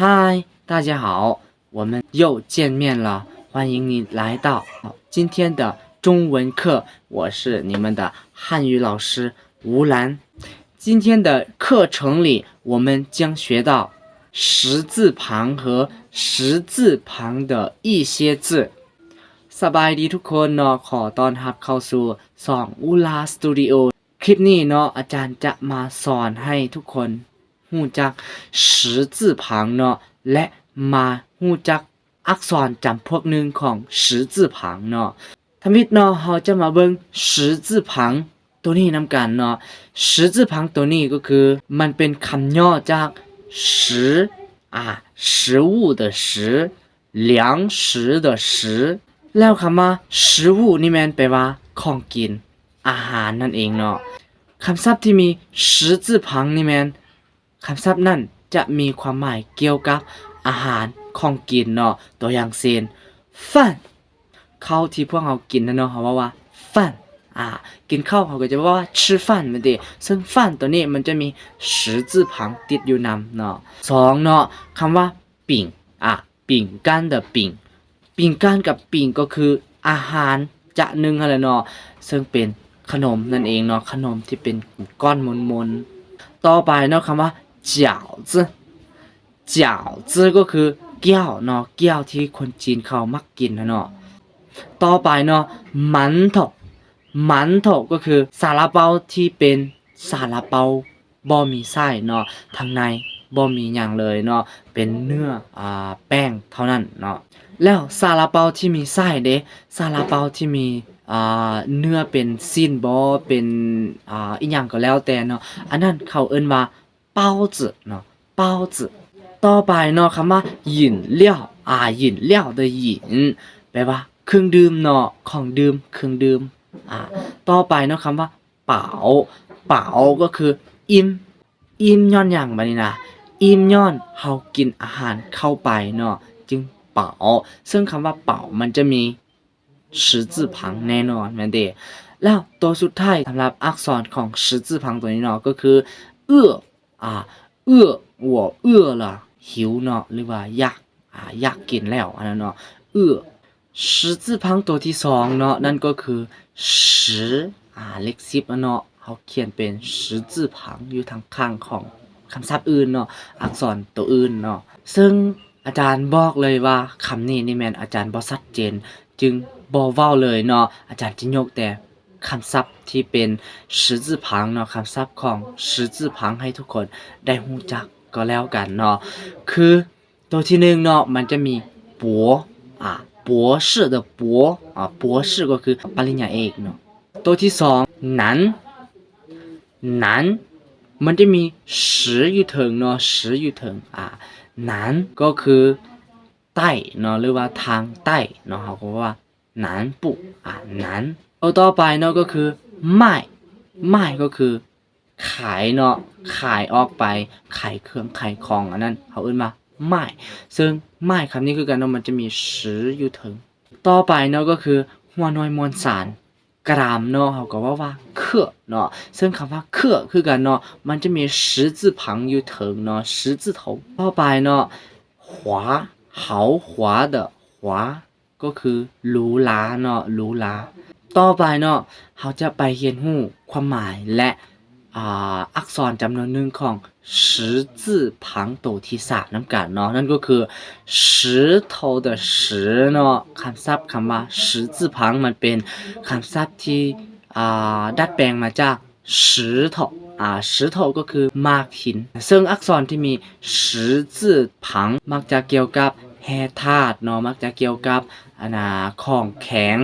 嗨，大家好，我们又见面了，欢迎你来到今天的中文课，我是你们的汉语老师吴兰。今天的课程里，我们将学到十字旁和十字旁的一些字。ສະບາຍດີທຸກຄົນເນາະ ຂໍຕ້ອນຮັບເຂົ້າສູ່ຊ່ອງ Ula Studio ຄລິບນີ້ເນາະ ອາຈານຈະມາສອນໃຫ້ທຸກຄົນຮູ້ຈັກ 十字旁 ເນາະ ແລະ ມາຮູ້ຈັກອັກສອນຈຳພວກໜຶ່ງຂອງ 十字旁 ເນາະ. ທຳອິດເນາະ ເຮົາຈະມາເບິ່ງ 十字旁 ໂຕນີ້ນຳກັນເນາະ. 十字旁 ໂຕນີ້ກໍຄື ມັນເປັນຄຳຫຍໍ້ຈາກ 食 ອາ 食物的食 粮食的食 ແລ້ວຄຳວ່າ 食物 ນີ້ແມ່ນແປວ່າ ຂອງກິນ ອາຫານນັ້ນເອງເນາະ. ຄຳສັບທີ່ມີ 十字旁 ນີ້ແມ່ນ ຄຳສັບນັ້ນຈະມີຄວາມໝາຍກ່ຽວກັບອາຫານ ຂອງກິນເນາະ. ຕົວຢ່າງເຊັ່ນ 饭 ເຂົ້າທີ່ພວກເຮົາກິນນະເນາະ ເຮົາເວົ້າວ່າ 饭 ອາ ກິນເຂົ້າ ເຮົາກໍຈະເວົ້າວ່າ 吃饭 ແມ່ນຕິ. ເຊິ່ງ 饭 ໂຕນີ້ມັນຈະມີ 十字旁 ຕິດຢູ່ນຳເນາະ. ສອງເນາະ ຄຳວ່າ 饼 ອາ 饼干的饼 饼干 ກັບ 饼 ກໍຄືອາຫານຈະໜຶ່ງຫັ້ນແຫຼະເນາະ ເຊິ່ງເປັນຂະໜົມນັ້ນເອງເນາະ ຂະໜົມທີ່ເປັນກ້ອນມົນໆ. ຕໍ່ໄປເນາະ ຄຳວ່າ 饺子 饺子 ກໍຄື ແກ້ວເນາະ ແກ້ວທີ່ຄົນຈີນເຂົາມັກກິນຫັ້ນເນາະ. ຕໍ່ໄປເນາະ 馒头 馒头 ກໍຄື ຊາລາເປົາທີ່ເປັນຊາລາເປົາບໍ່ມີໄສ້ເນາະ ທາງໃນບໍ່ມີຫຍັງເລີຍເນາະ ເປັນເນື້ອ ອາ ແປ້ງເທົ່ານັ້ນເນາະ. ແລ້ວຊາລາເປົາທີ່ມີໄສ້ເດ ຊາລາເປົາທີ່ມີ ອາ ເນື້ອເປັນຊີ້ນບໍ ເປັນ ອາ ອີ່ຫຍັງກໍແລ້ວແຕ່ເນາະ ອັນນັ້ນເຂົາເອີ້ນວ່າ 包子 ເນາະ 包子. ຕໍ່ໄປເນາະ ຄຳວ່າ 饮料 ອາ 饮料的饮 ແປວ່າເຄື່ອງດື່ມເນາະ ຂອງດື່ມ ເຄື່ອງດື່ມ. ອາ ຕໍ່ໄປເນາະ ຄຳວ່າ 饱 饱 ກໍຄື ອີ່ມ ອີ່ມຍ້ອນຫຍັງບາດນີ້ນະ ອີ່ມຍ້ອນເຮົາກິນອາຫານເຂົ້າໄປເນາະ ຈຶ່ງ 饱 ເຊິ່ງຄຳວ່າ 饱 ມັນຈະມີ 十字旁 ແນ່ນອນແມ່ນເດ. ແລ້ວໂຕສຸດທ້າຍສຳລັບອັກສອນຂອງ 十字旁 ໂຕນີ້ເນາະ ກໍຄື 饿 ອາ 饿 我饿了 ຫິວເນາະ ຫຼືວ່າຢາກ ອາ ຢາກກິນແລ້ວ ອັນນັ້ນເນາະ 饿. 十字旁 ໂຕທີສອງເນາະ ນັ້ນກໍຄື 十 ອາ ເລກສິບເນາະ ເຮົາຂຽນເປັນ 十字旁 ຢູ່ທາງຂ້າງຂອງຄຳສັບອື່ນເນາະ ອັກສອນໂຕອື່ນເນາະ ເຊິ່ງ ອາຈານບອກເລີຍວ່າຄຳນີ້ນີ້ແມ່ນອາຈານບໍ່ຊັດເຈນ ຈຶ່ງບໍ່ເວົ້າເລີຍເນາະ. ອາຈານຈະຍົກແຕ່ຄຳສັບທີ່ເປັນ 十字旁 ເນາະ ຄຳສັບຂອງ 十字旁 ໃຫ້ທຸກຄົນໄດ້ຮູ້ຈັກກໍແລ້ວກັນເນາະ ຄືໂຕທີໜຶ່ງເນາະ ມັນຈະມີ 博 ອາ 博士的博 ອາ 博士 ກໍຄືປະລິນຍາເອກເນາະ. ໂຕທີສອງ 男 男 ມັນຈະມີ 十 ຢູ່ເທິງເນາະ 十 ຢູ່ເທິງ ອາ 男 ກໍຄືໃຕ້ເນາະ ຫຼືວ່າທາງໃຕ້ເນາະ ເຮົາກໍເວົ້າວ່າ 南部 ອາ 南. ໂຕຕໍ່ໄປເນາະ ກໍຄື 卖 卖 ກໍຄືຂາຍເນາະ ຂາຍອອກໄປ ຂາຍເຄື່ອງຂາຍຂອງ ອັນນັ້ນເຮົາເອີ້ນວ່າ 卖 ເຊິ່ງ 卖 ຄຳນີ້ຄືກັນເນາະ ມັນຈະມີ 十 ຢູ່ເທິງ. ຕໍ່ໄປເນາະ ກໍຄື ຫົວໜ່ວຍມວນສານ กรัม ເນາະ ເຮົາກໍເວົ້າວ່າ 克 ເນາະ ເຊິ່ງຄຳວ່າ 克 ຄືກັນເນາະ ມັນຈະມີ 十字旁 ຢູ່ເທິງເນາະ 十字头. ຕໍ່ໄປເນາະ 华 豪华的华 ກໍຄື ຫຼູຫຼາເນາະ ຫຼູຫຼາ. ຕໍ່ໄປເນາະ ເຮົາຈະໄປຮຽນຮູ້ຄວາມໝາຍ ແລະ ອາ ອັກສອນຈຳນວນໜຶ່ງຂອງ 十字旁 ໂຕທີສາມນຳກັນເນາະ ນັ້ນກໍຄື 石头的石 ເນາະ. ຄຳສັບຄຳວ່າ 十字旁 ມັນເປັນຄຳສັບທີ່ ອາ ດັດແປງມາຈາກ 石头 ອາ 石头 ກໍຄືໝາກຫີນ ເຊິ່ງອັກສອນທີ່ມີ 十字旁 ມັກຈະກ່ຽວກັບແຮ່ທາດເນາະ ມັກຈະກ່ຽວກັບ ອັນນາ ຂອງແຂງ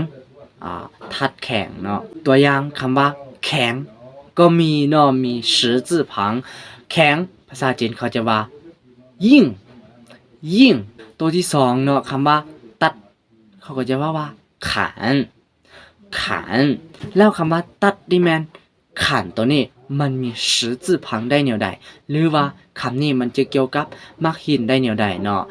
ອາ ທາດແຂງເນາະ. ຕົວຢ່າງຄຳວ່າ ແຂງ ກໍມີເນາະ ມີ 十字旁 ແຂງ ພາສາຈີນເຂົາຈະວ່າ 硬 硬. ໂຕທີສອງເນາະ ຄຳວ່າ ตัด ເຂົາກໍຈະເວົ້າວ່າ 砍 砍. ແລ້ວຄຳວ່າ ตัด ນີ້ແມ່ນ ຂັນ ໂຕນີ້ມັນມີ 十字旁 ໄດ້ແນວໃດ ຫຼືວ່າຄຳນີ້ມັນຈະກ່ຽວກັບໝາກຫີນໄດ້ແນວໃດເນາະ.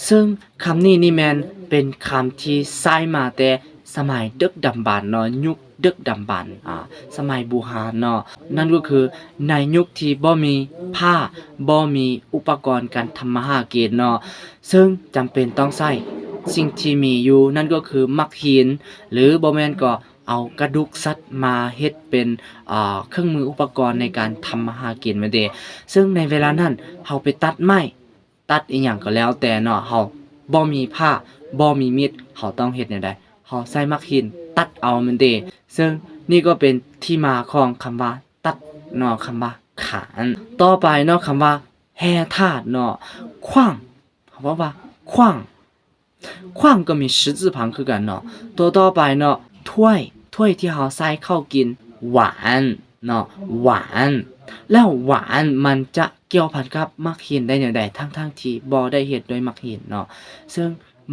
ເຊິ່ງຄຳນີ້ນີ້ແມ່ນເປັນຄຳທີ່ໃຊ້ມາແຕ່ ສະໄໝດຶກດຳບັນເນາະ ຍຸກດຶກດຳບັນ ອາ ສະໄໝບູຮານເນາະ ນັ້ນກໍຄືໃນຍຸກທີ່ບໍ່ມີຜ້າ ບໍ່ມີອຸປະກອນການທຳມາຫາກິນເນາະ ເຊິ່ງຈຳເປັນຕ້ອງໃຊ້ສິ່ງທີ່ມີຢູ່ ນັ້ນກໍຄືໝາກຫີນ ຫຼືບໍ່ແມ່ນກໍເອົາກະດູກສັດມາເຮັດເປັນ ອາ ເຄື່ອງມືອຸປະກອນໃນການທຳມາຫາກິນແມ່ນເດ. ເຊິ່ງໃນເວລານັ້ນເຮົາໄປຕັດໄມ້ ຕັດອີ່ຫຍັງກໍແລ້ວແຕ່ເນາະ ເຮົາບໍ່ມີພ້າ ບໍ່ມີມີດ ເຮົາຕ້ອງເຮັດແນວໃດ? ເຮົາໃຊ້ໝາກຫີນຕັດເອົາແມ່ນເດ. ເຊິ່ງນີ້ກໍເປັນທີ່ມາຂອງຄຳວ່າຕັດເນາະ ຄຳວ່າຂານ. ຕໍ່ໄປເນາະ ຄຳວ່າແຮ່ທາດເນາະ ຂວ້າງ ເຮົາເວົ້າວ່າຂວ້າງ ຂວ້າງກໍມີ十字旁ຄືກັນເນາະ. ຕົວຕໍ່ໄປເນາະ ຖ້ວຍ ຖ້ວຍທີ່ເຮົາໃສ່ເຂົ້າກິນ 碗 ເນາະ 碗 ແລ້ວ碗ມັນຈະກ່ຽວພັນກັບໝາກຫີນໄດ້ແນວໃດ ທັງໆທີ່ບໍ່ໄດ້ເຮັດດ້ວຍໝາກຫີນເນາະ ເຊິ່ງ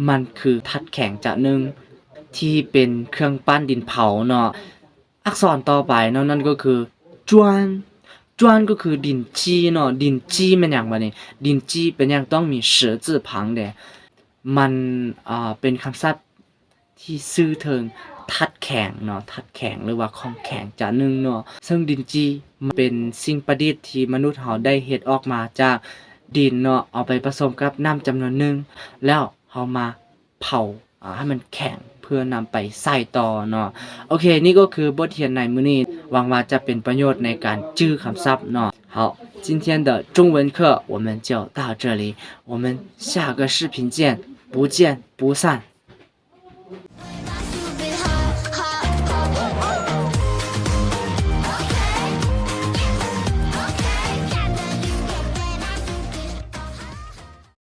ມັນຄືທາດແຂງຈະໜຶ່ງທີ່ເປັນເຄື່ອງປັ້ນດິນເຜົາເນາະ. ອັກສອນຕໍ່ໄປເນາະ ນັ້ນກໍຄື 砖 砖ກໍຄືດິນຈີ່ເນາະ ດິນຈີ່ແມ່ນຫຍັງບາດນີ້ ດິນຈີ່ເປັນຫຍັງຕ້ອງມີ十字旁ເດ ມັນ ເປັນຄຳສັບທີ່ສື່ເຖິງທາດແຂງເນາະ ທາດແຂງ ຫຼືວ່າຂອງແຂງຈະໜຶ່ງເນາະ ເຊິ່ງດິນຈີ່ມັນເປັນສິ່ງປະດິດທີ່ມະນຸດເຮົາໄດ້ເຮັດອອກມາຈາກດິນເນາະ ເອົາໄປປະສົມກັບນ້ຳຈຳນວນໜຶ່ງ ແລ້ວເຮົາມາເຜົາ ອາ ໃຫ້ມັນແຂງ ເພື່ອນຳໄປໃຊ້ຕໍ່ເນາະ. ໂອເຄ ນີ້ກໍຄືບົດຮຽນໃນມື້ນີ້ ຫວັງວ່າຈະເປັນປະໂຫຍດໃນການຈື່ຄຳສັບເນາະ. 好，今天的中文课我们就到这里，我们下个视频见，不见不散。